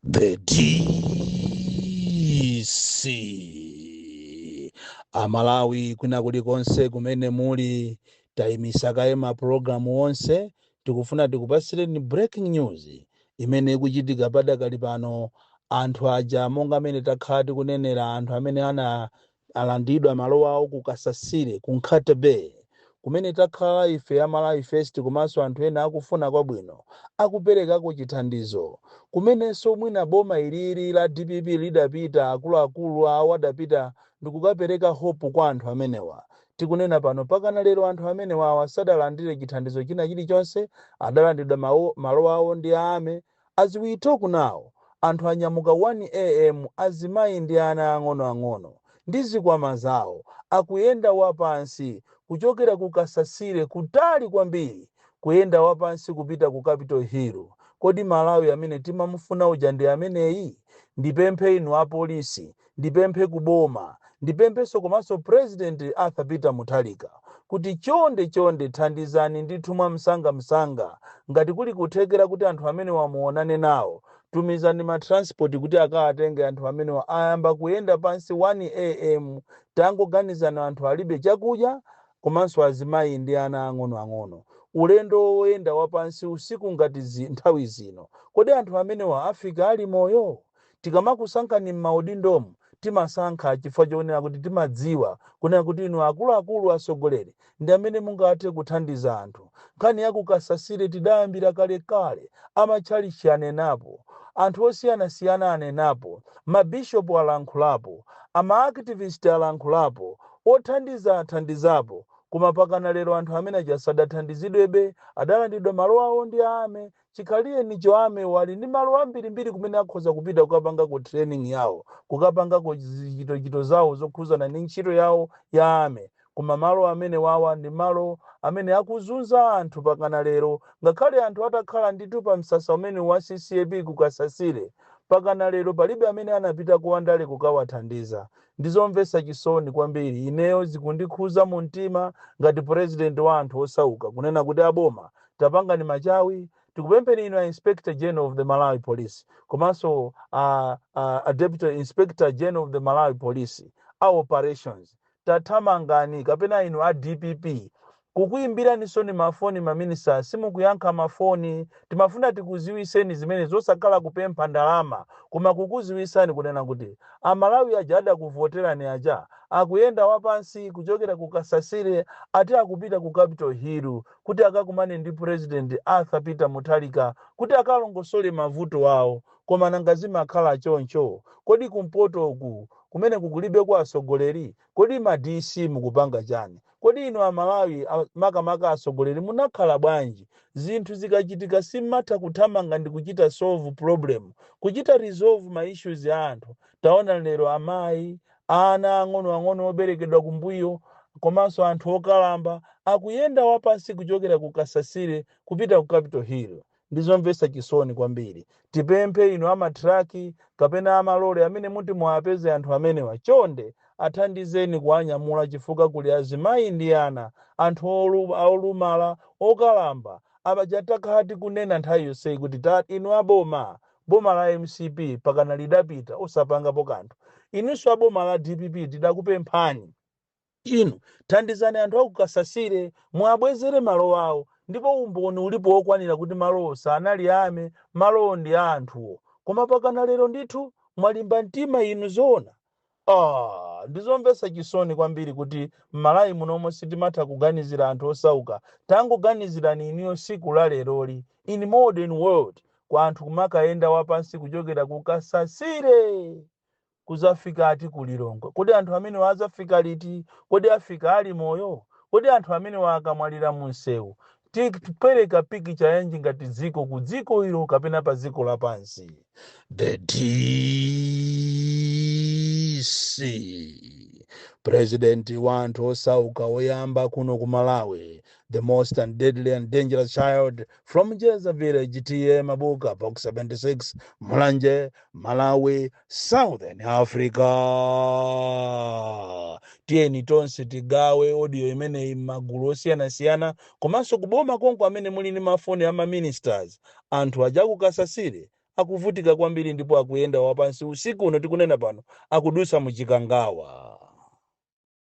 The DC, Amalawi kwina kulikonse kumene muli, tayimisa kaye mapulogalamu onse. Tikufuna tikupasireni breaking news imene ikuchitika padakali pano. Anthu aja, monga amene takhala tikunenera, anthu amene ana alandidwa malo awo ku Kasasire, ku Nkhata Bay, kumene takhala ife a Malawi First komanso anthu ena akufuna kwabwino akuperekako chithandizo, kumenenso mwina boma ilili la DPP lidapita, akuluakulu awo adapita ndikukapereka hope kwa anthu amenewa. Tikunena pano, pakana lero anthu amenewa sadalandire chithandizo china chilichonse. Adalandidwa malo awo ndi army. As we talk now, anthu anyamuka 1 a.m., azimayi ndi ana ang'onoang'ono ndi zikwama zawo, akuyenda wapansi kuchokera ku Kasasire, kutali kwambiri, kuyenda wapansi kupita ku Capitol Hill. Kodi Malawi amene timamufuna uja ndi ameneyi? Ndipemphe inu apolisi, ndipemphe kuboma, ndipemphenso komanso President Arthur Peter Mutharika kuti chonde chonde thandizani ndithu mwa msangamsanga. Ngati kuli kuthekera kuti anthu amene wamuonane nawo, tumizani ma transport kuti akawatenge anthu amenewa. Ayamba kuyenda pansi 1 a.m. Tangoganizani, anthu alibe chakudya, komanso azimayi ndi ana ang'onoang'ono, ulendo woyenda wapansi usiku ngati nthawi zino. Kodi anthu amenewa afika ali moyo? Tikamakusankhani m'maudindomu, timasankha chifukwa choonera kuti timadziwa kunena kuti inu akuluakulu atsogoleri ndi amene mungathe kuthandiza anthu. Nkhani ya kukasasire tidayambira kalekale. Amatchalichi anenapo, anthu osiyanasiyana anenapo, mabishopu alankhulapo, ama activist alankhulapo, othandiza athandizapo, koma pakana lero anthu amene aja sadathandizidwebe. Adalandidwa malo awo ndi army. Chikhalire nicho army wali ndi malo ambirimbiri kumene akhoza kupita kukapanga ku training yawo, kukapanga ku zichitochito zawo zokhuzana ndi ntchito yawo ya army. Koma malo amene wawa ndi malo amene akuzunza anthu pakana lero. Ngakhale anthu atakhala ndithu pa msasa umene wa CCAP kukasasire, pakana lero palibe amene anapita kuwandale kukawathandiza. Ndizomvetsa chisoni kwambiri. Ineyo zikundikhuza mu mtima ngati president wa anthu osauka kunena kuti aboma, tapangani machawi. Tikupempheni inu a Inspector General of the Malawi Police komanso a Deputy Inspector General of the Malawi Police a operations, tathamangani. Kapena inu a DPP, kukuyimbiraninso ni mafoni, ma minister simukuyankha mafoni. Timafuna tikuziwiseni zimene zosakhala kupempha ndalama, koma kukuziwisani kunena kuti Amalawi aja adakuvoterani aja akuyenda wapansi kuchokera ku Kasasire, ati akupita ku Capitol Hill kuti akakumane ndi President Arthur Peter Mutharika kuti akalongosole mavuto awo. Koma nanga zimakhala choncho? Kodi kumpoto uku kumene kukulibe kwa atsogoleri? Kodi ma DC mukupanga chani? Kodi inu Amalawi, makamaka atsogoleri, munakhala bwanji? Zinthu zikachitika simmatha kuthamanga ndi kuchita solve problem, kuchita resolve ma issues a anthu. Taona lero amayi, ana ang'onoang'ono oberekedwa kumbuyo, komanso anthu okalamba akuyenda wapansi kuchokera ku Kasasire kupita ku Capitol Hill. Ndizomvetsa chisoni kwambiri. Tipemphe inu amatraki kapena amalole amene muti muwapeze anthu amenewa, chonde athandizeni kuwanyamula, chifukwa kuli azimayi ndi ana, anthu olumala, okalamba. Apaja takhala tikunena nthawi yonseyi kuti ta inu aboma, boma la MCP pakana lidapita osapangapo kanthu. Inunso aboma la DPP, tidakupemphani inu, thandizani anthu akukasasire, muabwezere malo awo. Ndipo umboni ulipo wokwanira kuti malowo sanali army, malowo ndi a anthuwo. Koma pakana lero ndithu mwalimba mtima inu, zoona? Ah, ndizomvetsa chisoni kwambiri kuti m'Malawi munomwe sitimatha kuganizira anthu osauka. Tangoganizirani iniyo, siku la leroli, in modern world, kwa anthu kumakayenda wapansi kuchokera ku Kasasire kuzafika ati ku Lilongwe. Kodi anthu amene azafika liti? Kodi afika ali moyo? Kodi anthu amene akamwalira munsewu, tipereka pikicha yanji ngati dziko ku dziko ilo kapena pa dziko lapansi? The DC, president wa anthu osauka woyamba kuno ku Malawi, the most and deadly and dangerous child from Jeza Village, T/A Mabuka, Box 76, Mulanje, Malawi, Southern Africa. Tiyeni tonse tigawe audio imeneyi m'magulu osiyanasiyana, komanso kuboma konko amene muli ndi mafoni ama ministers. Anthu aja kukasasire. Akuvutika kwambiri ndipo akuyenda wapansi. Usiku uno tikunena pano akudusa muchikangawa.